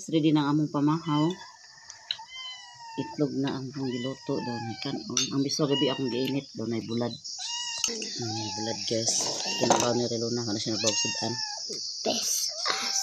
Ready na ang among pamahaw. Itlog na ang akong giluto daw na kanon. Ang biso gabi akong giinit daw na bulad. Bulad guys. Kinabaw ni Relona kana siya nabaw sudan. Best as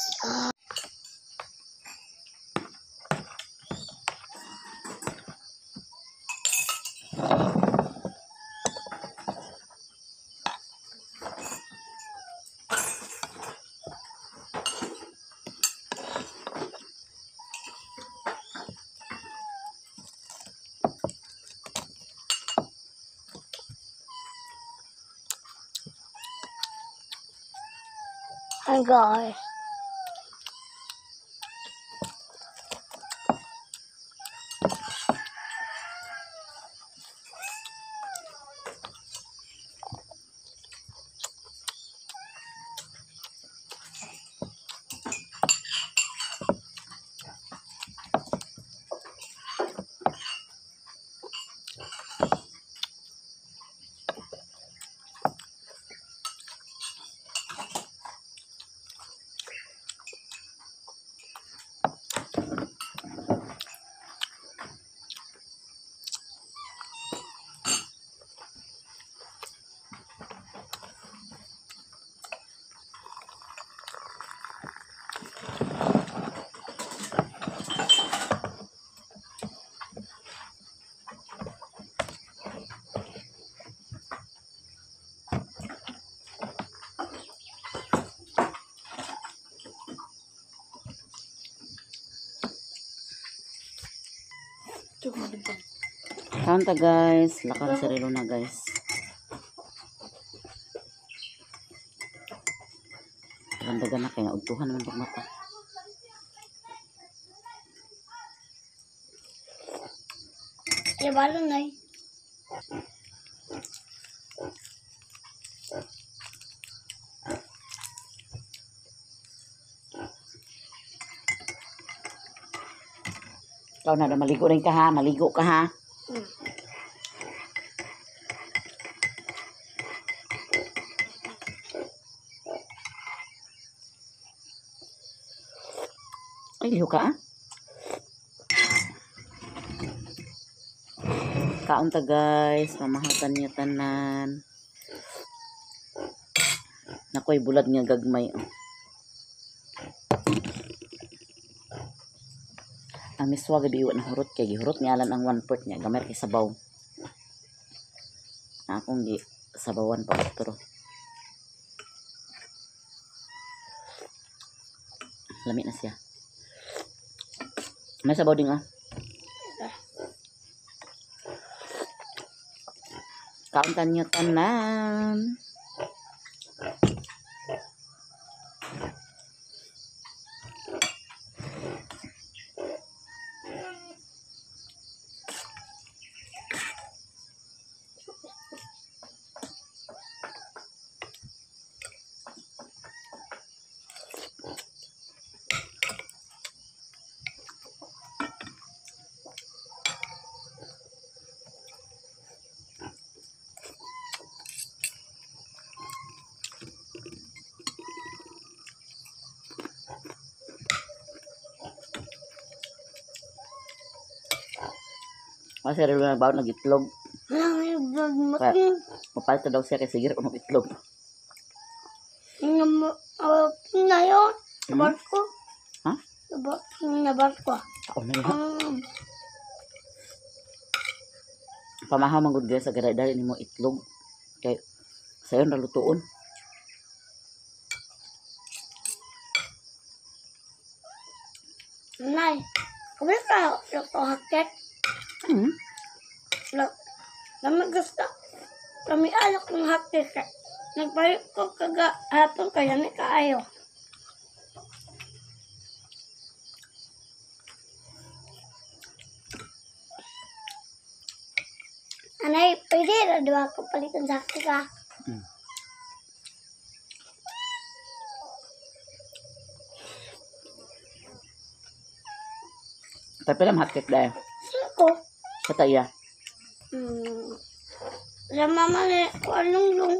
Hi guys. Kanta guys, lakar si Relona guys. Randagan na kaya udtuhan naman pag mata. Ibalo na eh. Ikaw na maligo rin ka ha, maligo ka ha. Ay, liho ka ah. Kaon ta guys, mamahatan niya tanan. Nakoy bulad nga gagmay. Oh. Ang miswa gabi iwan na hurot kay gihurot ni Alan ang 1/4 niya gamay kay sabaw. Akong gi sabawan pa pero lami na siya. May sabaw din ah. Kauntan niyo tanan. Kasi rin lang bawon nag itlog. Ay, Mapalit daw siya kay sige kung itlog. Na yun. Barko. Ha? Na barko. Ako na yun. Pamahaw man gud guys sa garay dali nimo itlog. Kay sayon ra lutuon. Nay, kami ka luto hakit. Kami gusto. Kami alok ng hakit. Nagpalit ko kagahapon kaya may kaayo. Anay, pwede na diba ako palitan sa hakit ka? Tapi lang hakit dahil. Sino? Sa taya. Sa mama ni, anong lung?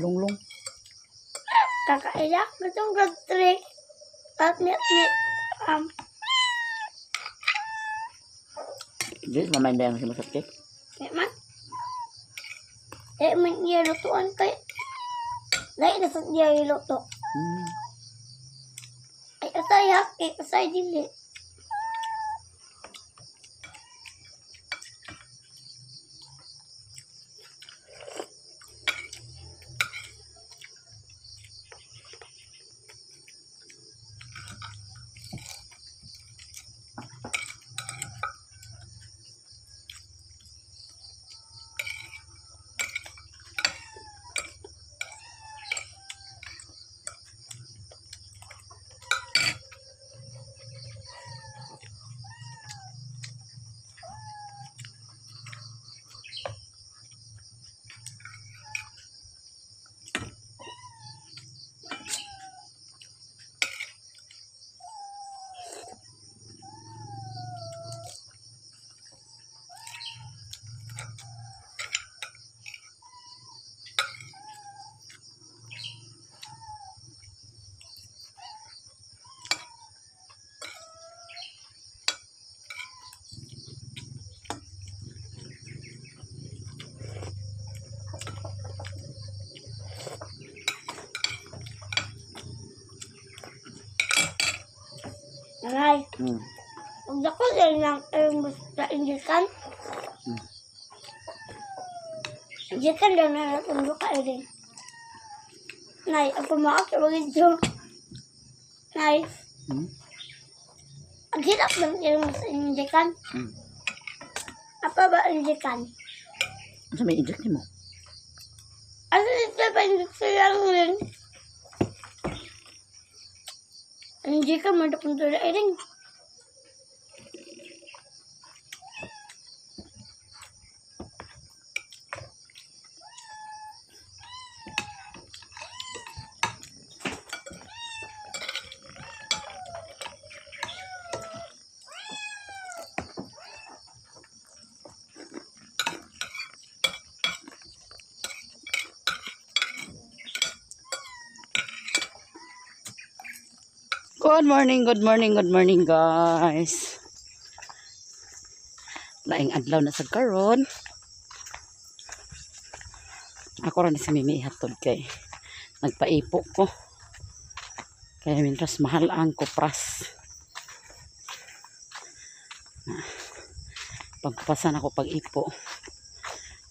Lunglong. Kakaiyak, gustong gastrik. At ni Di mamaindayan mo si hot cake. Di man. Eh man iya lutuan kay. Lain na sa iya iluto. Ay asay hot cake, asay dili. Aray. Ug dako din lang ang basta indikan. Indikan daw na natulog ka rin. Nay, ako makakawagin dito. Nay. Ang hirap lang yung sa indikan. Apa ba indikan? Ano may inject nimo? Ano ito ba injection lang rin? Indikan mo na kung tuloy rin. Good morning, good morning, good morning guys. Laing adlaw na sa karon. Ako ra ni si Mimi ihatod kay nagpaipo ko. Kaya mintras mahal ang kupras. Pagpasan ako pag-ipo.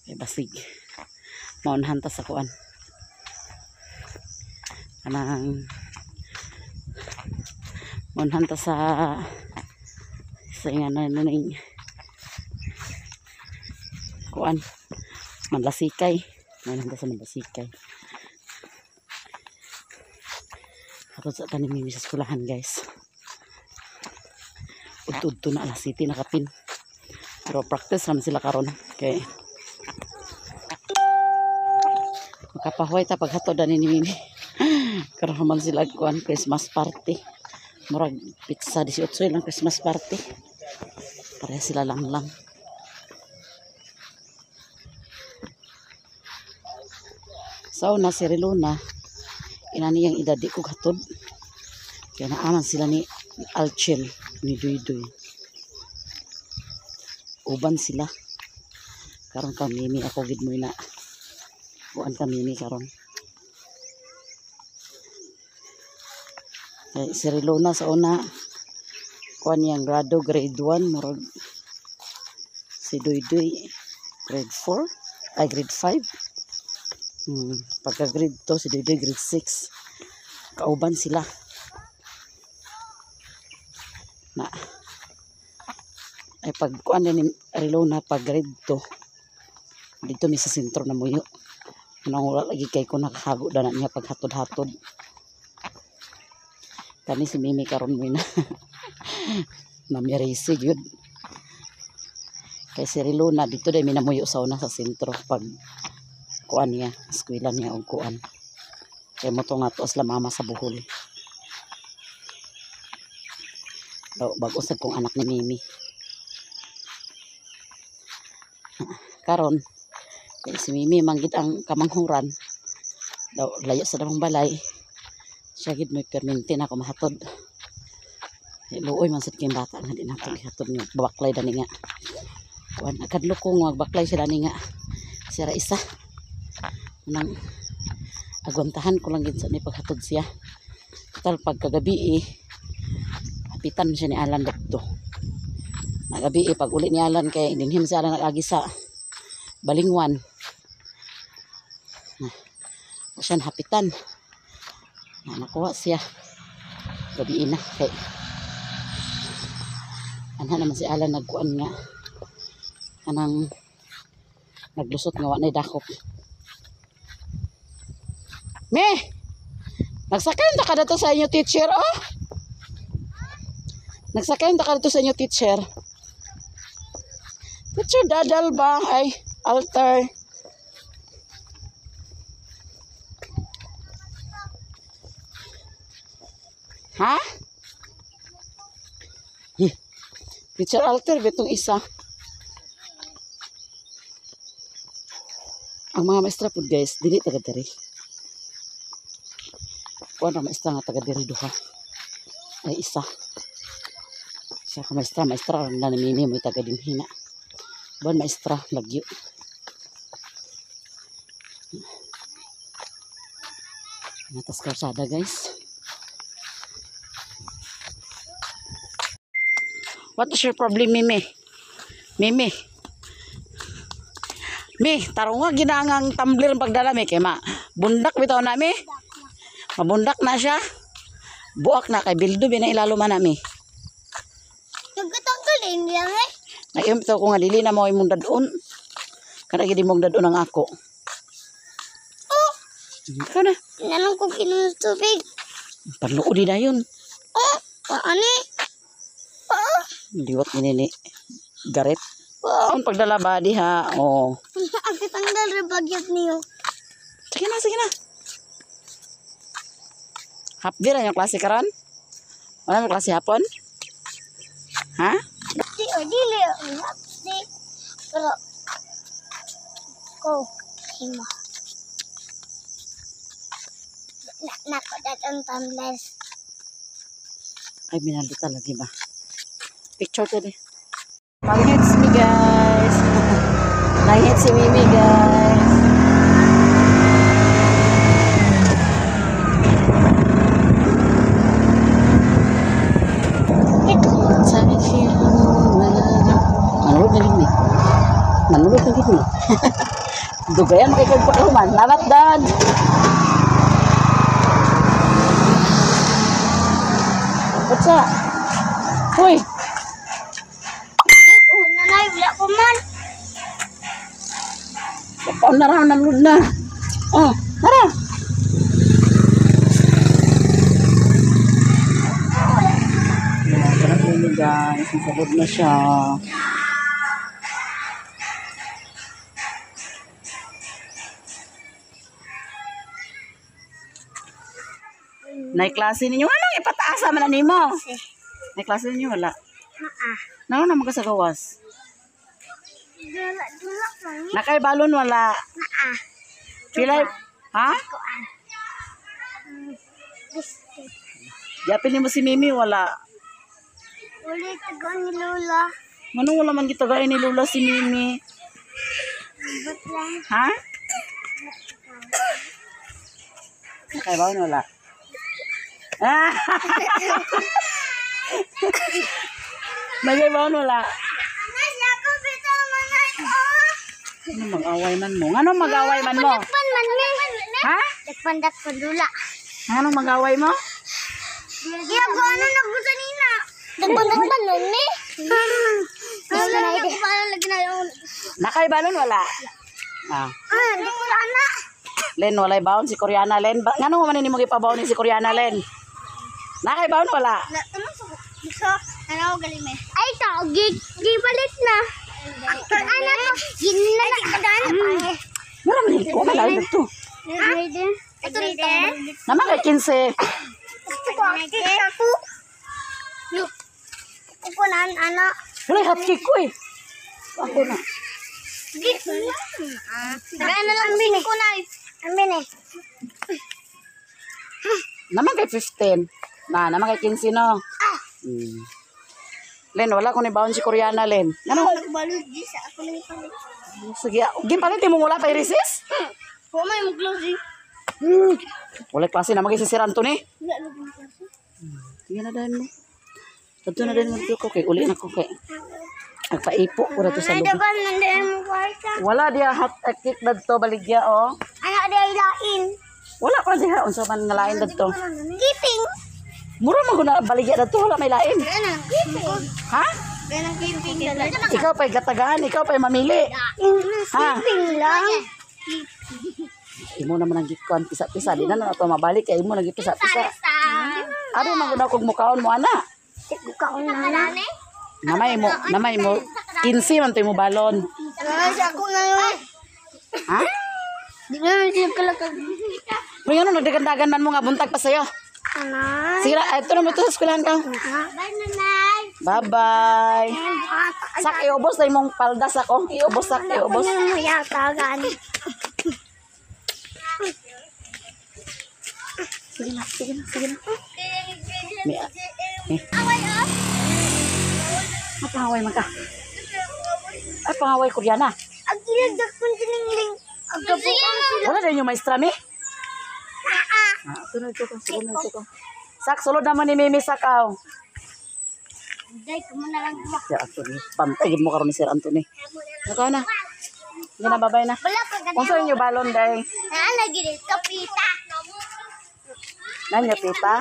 Kay basig maunhan ta sa kuan. Kanang maunhan ta sa nga na ning kuan Manlasikay. Maunhan ta sa Manlasikay. Hatod sa tanim mi sa eskwelahan guys. Udto-udto na alas city nakapin. Pero practice naman sila karon kay makapahuway ta paghatod ani ni Mimi. Karon man sila kuan Christmas party. Murag pizza 18 lang Christmas party. Pareha sila lang lang. So na si Reluna ina niyang edad di ko hatod. Kaya naaman sila ni Alchel ni Duyduy. Uban sila. Karon ka Mimi ako gid mo ina. Kuan ka Mimi karon. Kay si Reluna sa una kuan niyang grado grade 1 murag si Duyduy grade 4 ay grade 5. Pagka grade 2 si Duyduy grade 6. Kauban sila. Na ay pag kuan ni Reluna pag grade 2 dito mi sa sentro na muyo. Anong wala lagi kay ko nakahago na niya pag hatod-hatod. Kani si Mimi karon mo na. Namirisi gyud. Kay si Reluna dito day minamuyo sa una sa sentro pag kuan niya, eskwela niya og kuan. Kay mo to nga to sila mama sa Bohol. Daw bag-o sad kong anak ni Mimi. Karon kay si Mimi manggit ang kamanghuran. Daw layo sa damang balay. Siya gid may perminti na ako mahatod. Luoy man sad kay bata nga di nato gihatod nga baklay dani nga. Kuan akadlo ko nga magbaklay sila ni nga. Sira isa. Nang agwantahan ko lang gid sa ni paghatod siya. Total pagkagabi eh, hapitan siya ni Alan dapto. Nagabi eh, pag uli ni Alan kay dinhim si Alan nag-agi sa Balingwan. Na, o siya hapitan. Na, nakuha siya. Gabi na kay anha naman si Alan nagkuan nga anang naglusot nga wa nay dakop. Me! Nagsakay ta ka dato sa inyo teacher, oh? Nagsakay ta ka dato sa inyo teacher. Teacher dadal ba? Ay, altar. Ha? Teacher altar bitong isa. Ang mga maestra po guys, dili taga diri. Kuan ra maestra nga taga diri duha. Ay isa. Isa ka maestra, maestra ra na namimi mo taga dinhina. Buwan maestra lagyo. Natas kalsada guys. What is your problem, Mimi? Mimi. Mi, tarong nga ginangang tumbler ang pagdala mi kay ma. Bundak bitaw na mi. Mabundak na siya. Buak na kay bildo bi na ilalo man na mi. Nagkatanggal din lang eh. Nag-iom bitaw ko nga dili na mo imong dadon. Kana gid imong dadon ang ako. Oh, Ikaw na. nanong ko kinuha tubig. Panluod din na yun. Oh, paani? Oh, Liwat ni nini. Garet. Ang pagdala ba diha? Oh. ang katanggal ra bagyot niyo. Sige na, sige na. Hapdi ra yung klase karon? Wala may klase hapon? Ha? Di o dili o di. Pero ko himo. Na nako datong tumbler. Ay, binalita lagi ba? Picture to di. Panghits me guys. Nanghit si Mimi guys. Manulog na gini. Manulog na gini. Dugayan makikagpakahuman. Lamat dad. What's up? Uy! Oh, nanay, wala ko man. Paon na raw, nanulog na. Oh, nara. Tara po guys, nasabot na siya. Nay klase ninyo, anong ipataasa man na nimo? Nay klase ninyo wala. Ha. Naon na magkasagawas? Dula dula man. Nakay balon wala. Naa. Pilay, ha? Kuan. Biscuit. Yapin nimo si Mimi wala. Uli tagon ni Lola. Manong wala man gitagain ni Lola si Mimi? But lang. Ha? Nakay balon wala. Ah! Nakay balon wala. Nanay, ako bitaw manay. Oh. Ano mag-away man mo? Ano mag-away man mo? Dakpan man ni. Ha? Dakpan dakpan dula. Ano mag-away mo? Iya, ko ano nagbusa nina. Dakpan dakpan nun ni. Nakay balon wala. Ah. Ah, di ko ana. Len walay baon si Koreana Len. Ba ngano man nimo gipabaon ni si Koreana Len? Nakay baon wala. Gusto, ano galing me. Ay, tao, gipalit na. Ano ko, ginna na. Mura man ko wala dito. Ito rin. Naman kay 15. Ako. Ako na, ano. Wala hot cake ko eh. Ako na. Gana lang bin ko na. Amin eh. Naman kay 15. Na, naman kay 15 no. Len, wala ko ni baon si Koreana, Len. Ano? Nagbalot di sa ako nang ipalit. Sige, gimpalit mo wala pa recess? Wa may mag-close. Wala klase na maging si Sir Anthony. Wala na akong klase. Sige na dahil mo. Adto na dahil mo dito ko kay uli na ko kay. Nagpaipo ko na to sa Ano lugar. ba nandiyan mo kwarta? Wala diya hot cake dadto baligya oh. Ano di ay lain? Wala pa diha unsa man nga lain dadto. Keeping. Mura man guna baligya dadto wala may lain. Ano? Keeping. Ha? Ganang keeping talaga. Ikaw pa'y gatagaan, ikaw pa'y mamili. Ha? Keeping lang. Imo naman ang gikuan pisa-pisa di na na to mabalik kay imo nang gipisa-pisa. Abi man gud akong mukaon mo ana. Kaon na na. Namay mo 15 man to imo balon. Ay, sa ako na yun. Ha? Di na naman siya kalakag. Pero ano, nagdagandagan man mo nga buntag pa sa'yo. Ano? Sige na, ito na mo ito sa eskwelahan ka. Bye, nanay. Bye-bye. Sak, iubos na imong paldas ako. Iubos, sak, iubos. Ano mo yatagan? Sige na, sige na, sige na. May, eh. Away up. Ah, pangaway man ka. Ay, pangaway, Koreana. Ang kinagdak kong tiningling. Ang kabuang sila. Wala din yung maestra, mi? Ah, ito na, ito ko. Sulod na, ito ko. Sak, sulod naman ni Mimi Sakaw. Day, kumo na lang kuha. Sir Anthony, pantay mo karon ni Sir Anthony. Nakaw na. Sige na, bye-bye na. Wala pa ganyan. Unsa inyo balon, day? Naalagi dito, pita. Nanyo, tita?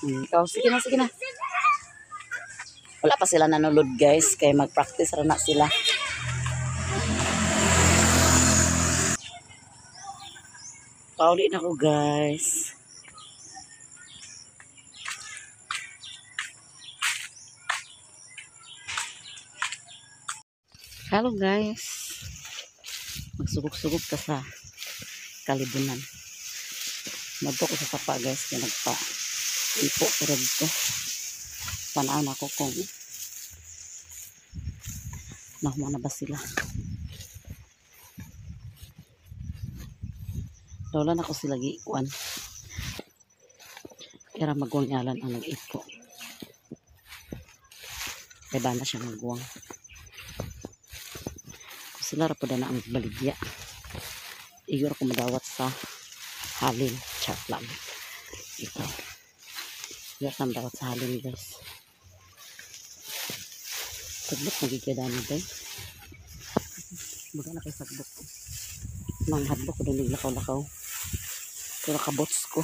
Ikaw, sige na, sige na. Wala pa sila nanulod, guys. Kaya mag-practice ra na sila. Pauli na ko, guys. Hello, guys. Magsugok-sugok ka sa kalibunan. Madto ko sa sapa, guys. Kaya nagpa ipo pero dito. Panaon ako kung nahuman na ba sila. Wala na ko sila giikuan. Kaya maguwang yalan ang nag-ipo. Kaya ba na siya maguwang. Kung sila ra po na ang baligya. Igor ko madawat sa halin. Chat lang. Ito. Igor na madawat sa halin, guys. Sagbot nagigyan guys. Baga na kay sagbot. Nang hadlok ko doon naglakaw-lakaw. Pero kabots ko.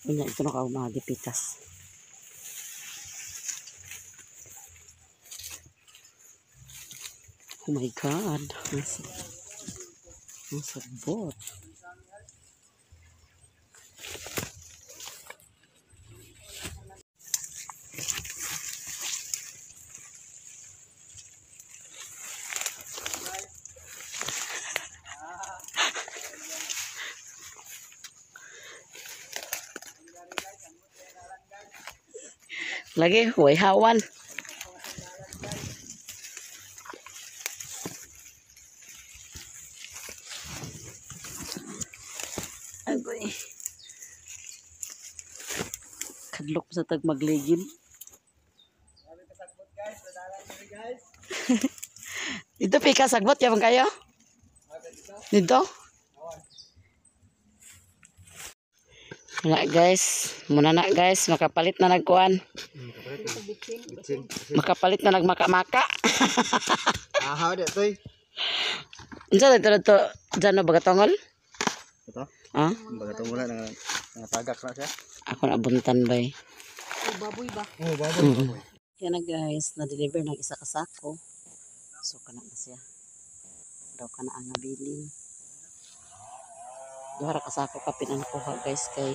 Unya, ito na ka umagipitas. Oh my God. Ang sagbot. Lagi, huway hawan. Agoy. Kadlok sa tag magligin. Dito pika sagbot yabang kayo? Dito? Wala guys, muna na guys, makapalit na nagkuan. Makapalit na nagmaka-maka. Aha, di toy. Unsa dito dito dyan no bagatongol? Ito? Ah? Bagatong wala na nga tagak na siya. Ako na buntan bay. Oh, baboy, baboy. Yan na guys, na-deliver ng isa ka sako. So kana na siya. Daw kana ang nabilin. Duha ra ka sako ka pinanakuha guys kay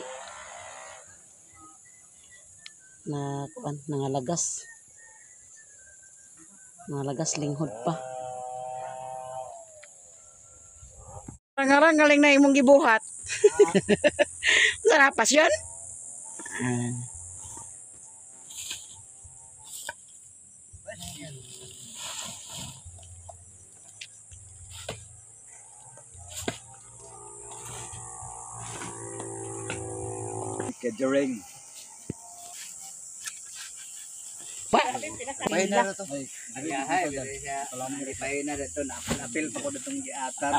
na kuan nangalagas. Nangalagas linghod pa. Ngarang galing na imong gibuhat. Unsa na pasyon? Ah. Gathering. Pahina na to. Ay, pahina na to. Napil pa ko na itong giatar.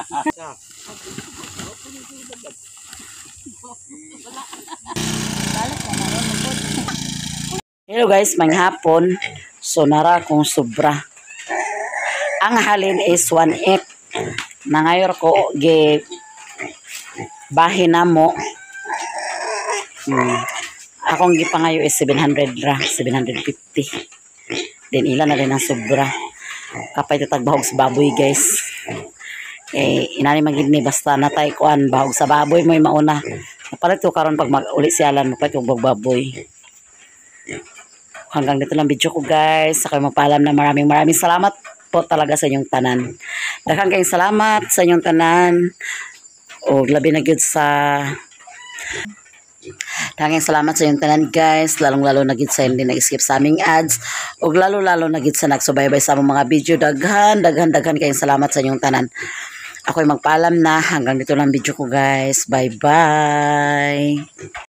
Hello guys, manghapon. So nara kong sobra. Ang halin is 1.8. Nangayor ko gi bahin na mo. Akong gipangayo is 700 ra, 750. Then ila na rin ang sobra. Kapay tatag bahog sa baboy, guys. Eh, inani man gid ni basta natay kuan bahog sa baboy mo'y mauna. Mapalit ko karon pag mag-uli si Alan, mapalit ko baboy. Hanggang dito lang video ko, guys. Ako magpaalam na. Maraming maraming salamat po talaga sa inyong tanan. Daghang kayong salamat sa inyong tanan. O labi na gyud sa. Daghang salamat sa inyong tanan, guys. Lalong-lalo na gyud sa hindi nag-skip sa aming ads. O lalo-lalo na gyud sa nagsubaybay sa among mga video. Daghan, daghan, daghan kayong salamat sa inyong tanan. Ako'y magpaalam na. Hanggang dito lang video ko, guys. Bye-bye.